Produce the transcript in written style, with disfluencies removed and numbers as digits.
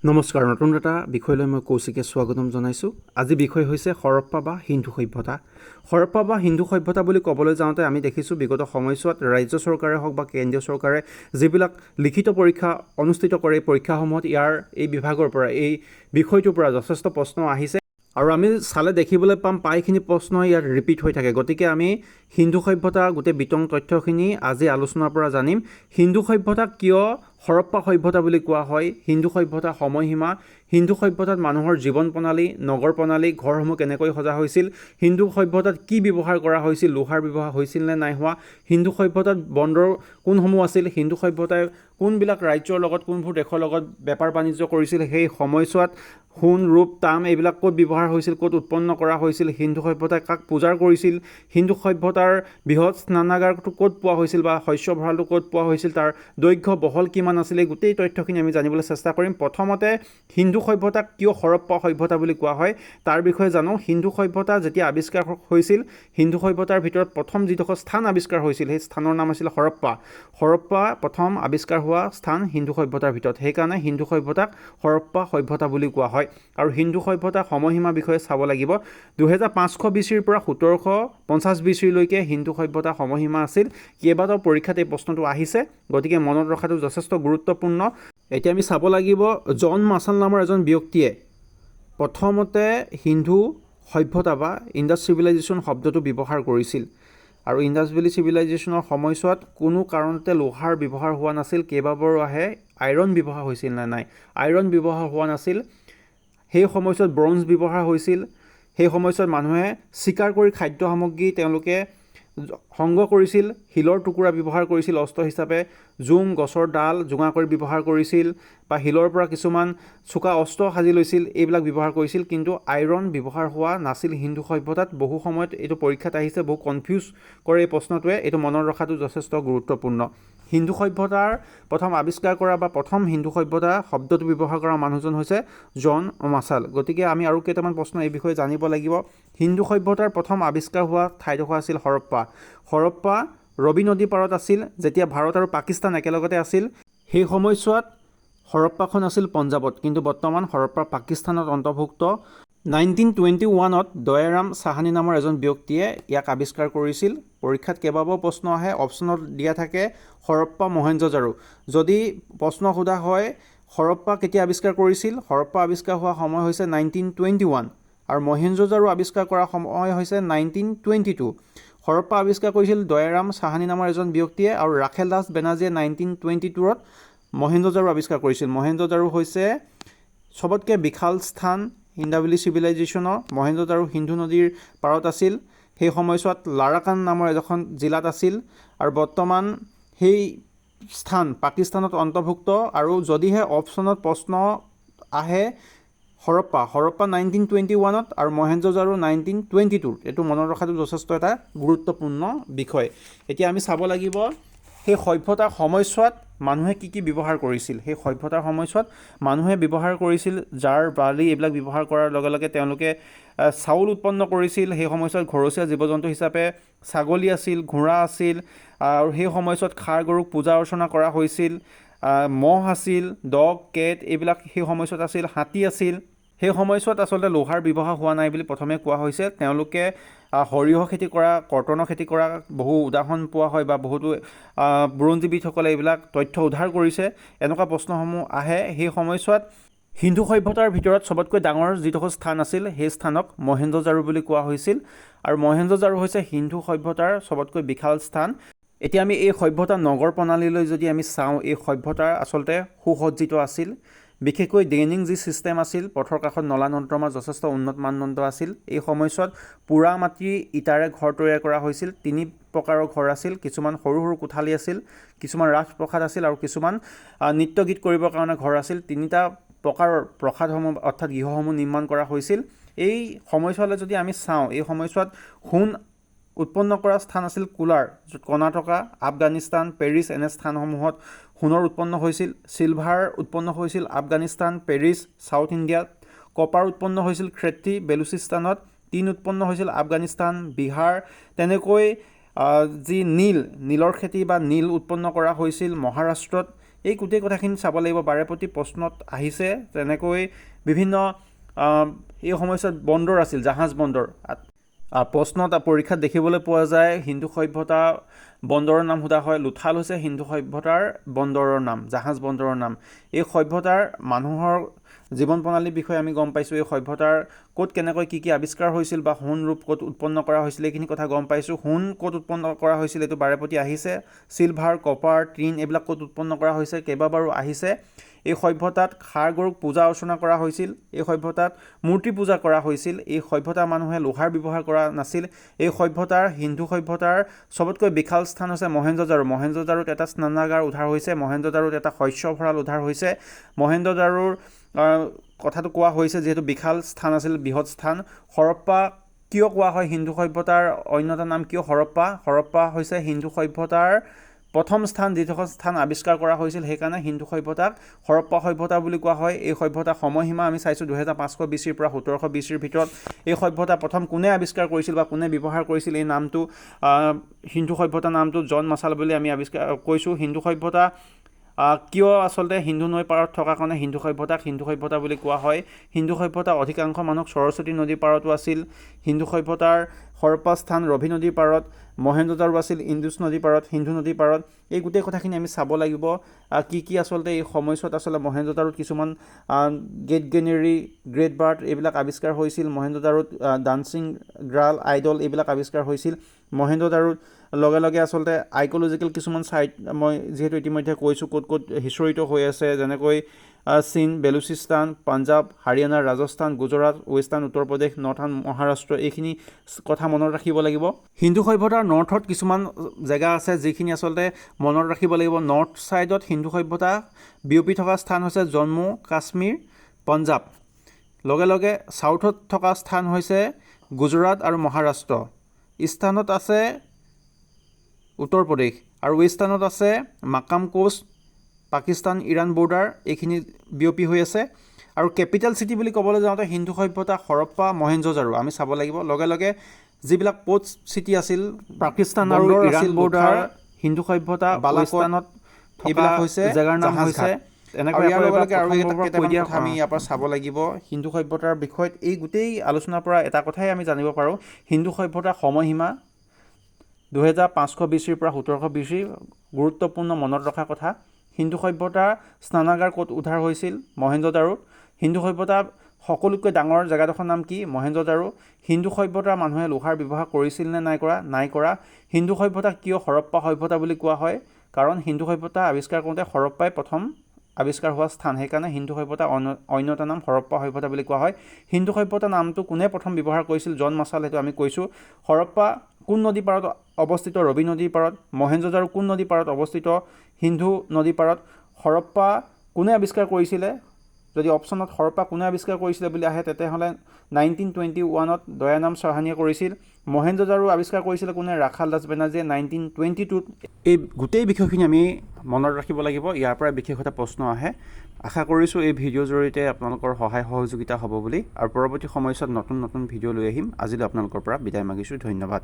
নমস্কাৰ, নতুন এটা বিষয়লৈ মই কৌশিকে স্বাগতম জনাইছোঁ। আজি বিষয় হৈছে হৰপ্পা বা সিন্ধু সভ্যতা। হৰপ্পা বা সিন্ধু সভ্যতা বুলি ক'বলৈ যাওঁতে আমি দেখিছোঁ, বিগত সময়ছোৱাত ৰাজ্য চৰকাৰে হওক বা কেন্দ্ৰীয় চৰকাৰে যিবিলাক লিখিত পৰীক্ষা অনুষ্ঠিত কৰে, এই পৰীক্ষাসমূহত ইয়াৰ এই বিভাগৰ পৰা, এই বিষয়টোৰ পৰা যথেষ্ট প্ৰশ্ন আহিছে আৰু আমি চালে দেখিবলৈ পাম প্ৰায়খিনি প্ৰশ্ন ইয়াত ৰিপিট হৈ থাকে। গতিকে আমি সিন্ধু সভ্যতা গোটেই বিতং তথ্যখিনি আজি আলোচনাৰ পৰা জানিম। সিন্ধু সভ্যতাক কিয় হৰপ্পা সভ্যতা বুলি কোৱা হয়, সিন্ধু সভ্যতাৰ সময়সীমা, সিন্ধু সভ্যতাত মানুহৰ জীৱন প্ৰণালী, নগৰ প্ৰণালী, ঘৰসমূহ কেনেকৈ সজা হৈছিল, সিন্ধু সভ্যতাত কি ব্যৱহাৰ কৰা হৈছিল, লোহাৰ ব্যৱহাৰ হৈছিল নে নাই হোৱা, সিন্ধু সভ্যতাত বন্দৰ কোনসমূহ আছিল, সিন্ধু সভ্যতাই কোনবিলাক ৰাজ্যৰ লগত, কোনবোৰ দেশৰ লগত বেপাৰ বাণিজ্য কৰিছিল, সেই সময়ছোৱাত সোণ, ৰূপ, তাম এইবিলাক ক'ত ব্যৱহাৰ হৈছিল, ক'ত উৎপন্ন কৰা হৈছিল, সিন্ধু সভ্যতাই কাক পূজা কৰিছিল, সিন্ধু সভ্যতাৰ বৃহৎ স্নানাগাৰটো ক'ত পোৱা হৈছিল বা শস্য ভঁৰালটো ক'ত পোৱা হৈছিল, তাৰ দৈৰ্ঘ্য বহল কিমান আছিল, এই গোটেই তথ্যখিনি আমি জানিবলৈ চেষ্টা কৰিম। প্ৰথমতে সিন্ধু সভ্যতাক কিয় হৰপ্পা সভ্যতা বুলি কোৱা হয় তাৰ বিষয়ে জানো। সিন্ধু সভ্যতা যেতিয়া আৱিষ্কাৰ হৈছিল, সিন্ধু সভ্যতাৰ ভিতৰত প্ৰথম যিডোখৰ স্থান আৱিষ্কাৰ হৈছিল, সেই স্থানৰ নাম আছিল হৰপ্পা। হৰপ্পা প্ৰথম আৱিষ্কাৰ হোৱা স্থান সিন্ধু সভ্যতাৰ ভিতৰত, সেইকাৰণে সিন্ধু সভ্যতাক হৰপ্পা সভ্যতা বুলি কোৱা হয়। আৰু সিন্ধু সভ্যতাৰ সময়সীমাৰ বিষয়ে চাব লাগিব। 2500 বিচিৰ পৰা 1750 বিচিলৈকে সিন্ধু সভ্যতাৰ সময়সীমা আছিল। কেইবাটাও পৰীক্ষাত এই প্ৰশ্নটো আহিছে, গতিকে মনত ৰখাটো যথেষ্ট গুৰুত্বপূৰ্ণ। এতিয়া আমি চাব লাগিব, জন মাছাল নামৰ এজন ব্যক্তিয়ে প্ৰথমতে সিন্ধু সভ্যতা বা ইণ্ডাছ চিভিলাইজেশ্যন শব্দটো ব্যৱহাৰ কৰিছিল আৰু ইণ্ডাছ ভেলী চিভিলাইজেশ্যনৰ সময়ছোৱাত কোনো কাৰণতে লোহাৰ ব্যৱহাৰ হোৱা নাছিল। কেইবাবাৰো আহে, আইৰণ ব্যৱহাৰ হৈছিল নে নাই? আইৰণ ব্যৱহাৰ হোৱা নাছিল। সেই সময়ছোৱাত ব্ৰঞ্জ ব্যৱহাৰ হৈছিল। সেই সময়ছোৱাত মানুহে চিকাৰ কৰি খাদ্য সামগ্ৰী তেওঁলোকে সংগ্ৰহ কৰিছিল। শিলৰ টুকুৰা ব্যৱহাৰ কৰিছিল অস্ত্ৰ হিচাপে, জোং, গছৰ ডাল জোঙা কৰি ব্যৱহাৰ কৰিছিল বা শিলৰ পৰা কিছুমান চোকা অস্ত্ৰ সাজি লৈছিল, এইবিলাক ব্যৱহাৰ কৰিছিল। কিন্তু আইৰণ ব্যৱহাৰ হোৱা নাছিল সিন্ধু সভ্যতাত। বহু সময়ত এইটো পৰীক্ষাত আহিছে, বহু কনফিউজ কৰে এই প্ৰশ্নটোৱে। এইটো মনত ৰখাটো যথেষ্ট গুৰুত্বপূৰ্ণ। সিন্ধু সভ্যতাৰ প্ৰথম আৱিষ্কাৰ কৰা বা প্ৰথম সিন্ধু সভ্যতা শব্দটো ব্যৱহাৰ কৰা মানুহজন হৈছে জন মাছাল। গতিকে আমি আৰু কেইটামান প্ৰশ্ন এই বিষয়ে জানিব লাগিব। সিন্ধু সভ্যতাৰ প্ৰথম আৱিষ্কাৰ হোৱা ঠাইডোখৰ আছিল হৰপ্পা। হৰপ্পা ৰবি নদীৰ পাৰত আছিল, যেতিয়া ভাৰত আৰু পাকিস্তান একেলগতে আছিল। সেই সময়ছোৱাত হৰপ্পাখন আছিল পঞ্জাৱত, কিন্তু বৰ্তমান হৰপ্পা পাকিস্তানত অন্তৰ্ভুক্ত। 1921ত দয়াৰাম চাহানী নামৰ এজন ব্যক্তিয়ে ইয়াক আৱিষ্কাৰ কৰিছিল। পৰীক্ষাত কেইবাবাৰো প্ৰশ্ন আহে, অপশ্যনত দিয়া থাকে হৰপ্পা, মহেঞ্জোদাৰো। যদি প্ৰশ্ন সোধা হয় হৰপ্পা কেতিয়া আৱিষ্কাৰ কৰিছিল, হৰপ্পা আৱিষ্কাৰ হোৱা সময় হৈছে 1921 আৰু মহেঞ্জোদাৰো আৱিষ্কাৰ কৰা সময় হৈছে 1922। হৰপ্পা আৱিষ্কাৰ কৰিছিল দয়াৰাম চাহানী নামৰ এজন ব্যক্তিয়ে আৰু ৰাখেল দাস বেনাৰ্জীয়ে 1922ত মহেঞ্জোদাৰো আৱিষ্কাৰ কৰিছিল। মহেঞ্জোদাৰো হৈছে চবতকৈ বিশাল স্থান ইণ্ডাছ ভেলী চিভিলাইজেশ্যনৰ। মহেঞ্জোদাৰো সিন্ধু নদীৰ পাৰত আছিল। সেই সময়ছোৱাত লাৰাকান নামৰ এখন জিলাত আছিল আৰু বৰ্তমান সেই স্থান পাকিস্তানত অন্তৰ্ভুক্ত। আৰু যদিহে অপশ্যনত প্ৰশ্ন আহে হৰপ্পা, হৰপ্পা 1921ত আৰু মহেঞ্জোদাৰো 1922ত, এইটো মনত ৰখাটো যথেষ্ট এটা গুৰুত্বপূৰ্ণ বিষয়। এতিয়া আমি চাব লাগিব সেই সভ্যতাৰ সময়ছোৱাত মানুহে কি কি ব্যৱহাৰ কৰিছিল। সেই সভ্যতাৰ সময়ছোৱাত মানুহে ব্যৱহাৰ কৰিছিল জাৰ, বালি, এইবিলাক ব্যৱহাৰ কৰাৰ লগে লগে তেওঁলোকে চাউল উৎপন্ন কৰিছিল। সেই সময়ছোৱাত ঘৰচীয়া জীৱ জন্তু হিচাপে ছাগলী আছিল, ঘোঁৰা আছিল আৰু সেই সময়ছোৱাত ষাঁড় গৰুক পূজা অৰ্চনা কৰা হৈছিল। ম'হ আছিল, ডগ, কেট এইবিলাক সেই সময়ছোৱাত আছিল, হাতী আছিল। সেই সময়ছোৱাত আচলতে লোহাৰ ব্যৱহাৰ হোৱা নাই বুলি প্ৰথমে কোৱা হৈছে। তেওঁলোকে সৰিয়হ খেতি কৰা, কটনৰ খেতি কৰা বহু উদাহৰণ পোৱা হয় বা বহুতো বুৰঞ্জীবিদসকলে এইবিলাক তথ্য উদ্ধাৰ কৰিছে। এনেকুৱা প্ৰশ্নসমূহ আহে। সেই সময়ছোৱাত সিন্ধু সভ্যতাৰ ভিতৰত চবতকৈ ডাঙৰ যিডোখৰ স্থান আছিল, সেই স্থানক মহেঞ্জোদাৰো বুলি কোৱা হৈছিল আৰু মহেঞ্জোদাৰো হৈছে সিন্ধু সভ্যতাৰ চবতকৈ বিশাল স্থান। এতিয়া আমি এই সভ্যতা নগৰ প্ৰণালীলৈ যদি আমি চাওঁ, এই সভ্যতাৰ আচলতে সুসজ্জিত আছিল। বিশেষকৈ ড্ৰেইনিং যি ছিষ্টেম আছিল, পথৰ কাষত নলা নৰ্দমা যথেষ্ট উন্নত মানদণ্ড আছিল। এই সময়ছোৱাত পোৰা মাটি ইটাৰে ঘৰ তৈয়াৰ কৰা হৈছিল। তিনি প্ৰকাৰৰ ঘৰ আছিল। কিছুমান সৰু সৰু কোঠালি আছিল, কিছুমান ৰাজপ্ৰসাদ আছিল আৰু কিছুমান নৃত্য গীত কৰিবৰ কাৰণে ঘৰ আছিল। তিনিটা প্ৰকাৰৰ প্ৰসাদসমূহ অৰ্থাৎ গৃহসমূহ নিৰ্মাণ কৰা হৈছিল। এই সময়ছোৱালৈ যদি আমি চাওঁ, এই সময়ছোৱাত সোণ উৎপন্ন কৰা স্থান আছিল কোলাৰ, য'ত কৰ্ণাটকা, আফগানিস্তান, পেৰিছ এনে স্থানসমূহত সোণৰ উৎপন্ন হৈছিল। চিলভাৰ উৎপন্ন হৈছিল আফগানিস্তান, পেৰিছ, চাউথ ইণ্ডিয়াত। কপাৰ উৎপন্ন হৈছিল খেত্ৰী, বেলুচিস্তানত। টিন উৎপন্ন হৈছিল আফগানিস্তান, বিহাৰ। তেনেকৈ যি নীল, নীলৰ খেতি বা নীল উৎপন্ন কৰা হৈছিল মহাৰাষ্ট্ৰত। এই গোটেই কথাখিনি চাব লাগিব, বাৰে প্ৰতি প্ৰশ্নত আহিছে। তেনেকৈ বিভিন্ন এই সময়ছোৱাত বন্দৰ আছিল, জাহাজ বন্দৰ। প্ৰশ্নত পৰীক্ষাত দেখিবলৈ পোৱা যায় সিন্ধু সভ্যতা বন্দৰৰ নাম সোধা হয়। লোথাল হৈছে সিন্ধু সভ্যতাৰ বন্দৰৰ নাম, জাহাজ বন্দৰৰ নাম। এই সভ্যতাৰ মানুহৰ জীৱন প্ৰণালীৰ বিষয়ে আমি গম পাইছোঁ। এই সভ্যতাৰ ক'ত কেনেকৈ কি কি আৱিষ্কাৰ হৈছিল বা সোণ ৰূপ ক'ত উৎপন্ন কৰা হৈছিল, এইখিনি কথা গম পাইছোঁ। সোণ ক'ত উৎপন্ন কৰা হৈছিল এইটো বাৰে প্ৰতি আহিছে। চিলভাৰ, কপাৰ, টিন এইবিলাক ক'ত উৎপন্ন কৰা হৈছে কেইবাবাৰো আহিছে। এই সভ্যতাত ষাঁড় গৰুক পূজা অৰ্চনা কৰা হৈছিল। এই সভ্যতাত মূৰ্তি পূজা কৰা হৈছিল। এই সভ্যতাৰ মানুহে লোহাৰ ব্যৱহাৰ কৰা নাছিল। এই সভ্যতাৰ, সিন্ধু সভ্যতাৰ চবতকৈ বিশাল স্থান হৈছে মহেঞ্জোদাৰো। মহেঞ্জোদাৰোত এটা স্নানাগাৰ উদ্ধাৰ হৈছে। মহেঞ্জোদাৰোত এটা শস্য ভঁৰাল উদ্ধাৰ হৈছে। মহেঞ্জোদাৰোৰ কথাটো কোৱা হৈছে যিহেতু বিশাল স্থান আছিল, বৃহৎ স্থান। হৰপ্পা কিয় কোৱা হয়? সিন্ধু সভ্যতাৰ অন্য এটা নাম কিয় হৰপ্পা? হৰপ্পা হৈছে সিন্ধু সভ্যতাৰ প্ৰথম স্থান, যিডোখৰ স্থান আৱিষ্কাৰ কৰা হৈছিল, সেইকাৰণে সিন্ধু সভ্যতাক হৰপ্পা সভ্যতা বুলি কোৱা হয়। এই সভ্যতাৰ সময়সীমা আমি চাইছোঁ 2500 বিচিৰ পৰা 1700 বিচিৰ ভিতৰত। এই সভ্যতা প্ৰথম কোনে আৱিষ্কাৰ কৰিছিল বা কোনে ব্যৱহাৰ কৰিছিল এই নামটো, সিন্ধু সভ্যতা নামটো জন মাছাল বুলি আমি আৱিষ্কাৰ কৈছোঁ। সিন্ধু সভ্যতা কিয় আচলতে সিন্ধু নৈৰ পাৰত থকাৰ কাৰণে সিন্ধু সভ্যতাক সিন্ধু সভ্যতা বুলি কোৱা হয়। সিন্ধু সভ্যতা অধিকাংশ মানুহক সৰস্বতী নদীৰ পাৰতো আছিল। সিন্ধু সভ্যতাৰ হৰপ্পা স্থান ৰবি নদীৰ পাৰত, মহেঞ্জোদাৰো আছিল ইণ্ডুছ নদীৰ পাৰত, সিন্ধু নদীৰ পাৰত। এই গোটেই কথাখিনি আমি চাব লাগিব। কি কি আচলতে এই সময়ছোৱাত আচলতে মহেঞ্জোদাৰোত কিছুমান গেট গেনেৰী, গ্ৰেট বাৰ্ড এইবিলাক আৱিষ্কাৰ হৈছিল। মহেঞ্জোদাৰোত ডান্সিং গাৰ্ল, আইডল এইবিলাক আৱিষ্কাৰ হৈছিল। মহেঞ্জোদাৰোত লগে লগে আচলতে আৰ্কিঅ'লজিকেল কিছুমান ছাইট মই যিহেতু ইতিমধ্যে কৈছোঁ ক'ত ক'ত সিঁচৰিত হৈ আছে, যেনেকৈ চীন, বেলুচিস্তান, পাঞ্জাৱ, হাৰিয়ানা, ৰাজস্থান, গুজৰাট, ৱেষ্টাৰ্ণ উত্তৰ প্ৰদেশ, নർത്থাৰ্ণ মহাৰাষ্ট্ৰ, এইখিনি কথা মনত ৰাখিব লাগিব। সিন্ধু সভ্যতাৰ নৰ্থত কিছুমান জেগা আছে যিখিনি আচলতে মনত ৰাখিব লাগিব। নৰ্থ ছাইডত সিন্ধু সভ্যতা বিয়পি থকা স্থান হৈছে জম্মু, কাশ্মীৰ, পঞ্জাৱ। লগে লগে ছাউথত থকা স্থান হৈছে গুজৰাট আৰু মহাৰাষ্ট্ৰ। ইষ্টাৰ্ণত আছে উত্তৰ প্ৰদেশ আৰু ৱেষ্টাৰ্ণত আছে মাকাম কোষ্ট, পাকিস্তান, ইৰাণ বৰ্ডাৰ, এইখিনি বিয়পি হৈ আছে। আৰু কেপিটেল চিটি বুলি ক'বলৈ যাওঁতে সিন্ধু সভ্যতা হৰপ্পা, মহেঞ্জোদাৰো আমি চাব লাগিব। লগে লগে যিবিলাক প'ৰ্ট চিটি আছিল পাকিস্তান আৰু ইৰাণ বৰ্ডাৰ, সিন্ধু সভ্যতা বালাকোটত এইবিলাক হৈছে জেগাৰ নাম হৈছে। এনেকৈ ইয়াৰ লগে লগে আৰু কেইটামান কথা আমি ইয়াৰ পৰা চাব লাগিব। সিন্ধু সভ্যতাৰ বিষয়ত এই গোটেই আলোচনাৰ পৰা এটা কথাই আমি জানিব পাৰোঁ, সিন্ধু সভ্যতাৰ সময়সীমা 2500 বিচিৰ পৰা 1700 বিচি, গুৰুত্বপূৰ্ণ মনত ৰখা কথা। সিন্ধু সভ্যতাৰ স্নানাগাৰ ক'ত উদ্ধাৰ হৈছিল? মহেঞ্জোদাৰোত। সিন্ধু সভ্যতা সকলোতকৈ ডাঙৰ জেগাডোখৰ নাম কি? মহেঞ্জোদাৰো। সিন্ধু সভ্যতাৰ মানুহে লোহাৰ ব্যৱহাৰ কৰিছিল নে নাই কৰা? নাই কৰা। সিন্ধু সভ্যতাক কিয় হৰপ্পা সভ্যতা বুলি কোৱা হয়? কাৰণ সিন্ধু সভ্যতা আৱিষ্কাৰ কৰোঁতে হৰপ্পাই প্ৰথম আৱিষ্কাৰ হোৱা স্থান, সেইকাৰণে সিন্ধু সভ্যতা অন্য এটা নাম হৰপ্পা সভ্যতা বুলি কোৱা হয়। সিন্ধু সভ্যতা নামটো কোনে প্ৰথম ব্যৱহাৰ কৰিছিল? জন মাছাল, সেইটো আমি কৈছোঁ। হৰপ্পা কোন নদীৰ পাৰত অৱস্থিত? ৰবি নদীৰ পাৰত। মহেঞ্জোদাৰো কোন নদীৰ পাৰত অৱস্থিত? সিন্ধু নদীৰ পাৰত। হৰপ্পা কোনে আৱিষ্কাৰ কৰিছিলে? যদি অপশ্যনত হৰপ্পা কোনে আৱিষ্কাৰ কৰিছিলে বুলি আহে তেতিয়াহ'লে 1921ত দয়াৰাম চাহানীয়ে কৰিছিল। মহেঞ্জোদাৰো আৱিষ্কাৰ কৰিছিলে কোনে? ৰাখাল দাস বেনাৰ্জীয়ে 1922ত। এই গোটেই বিষয়খিনি আমি মনত ৰাখিব লাগিব, ইয়াৰ পৰা বিশেষ এটা প্ৰশ্ন আহে। আশা কৰিছোঁ এই ভিডিঅ'ৰ জৰিয়তে আপোনালোকৰ সহায় সহযোগিতা হ'ব বুলি, আৰু পৰৱৰ্তী সময়ছোৱাত নতুন নতুন ভিডিঅ' লৈ আহিম। আজিলৈ আপোনালোকৰ পৰা বিদায় মাগিছোঁ, ধন্যবাদ।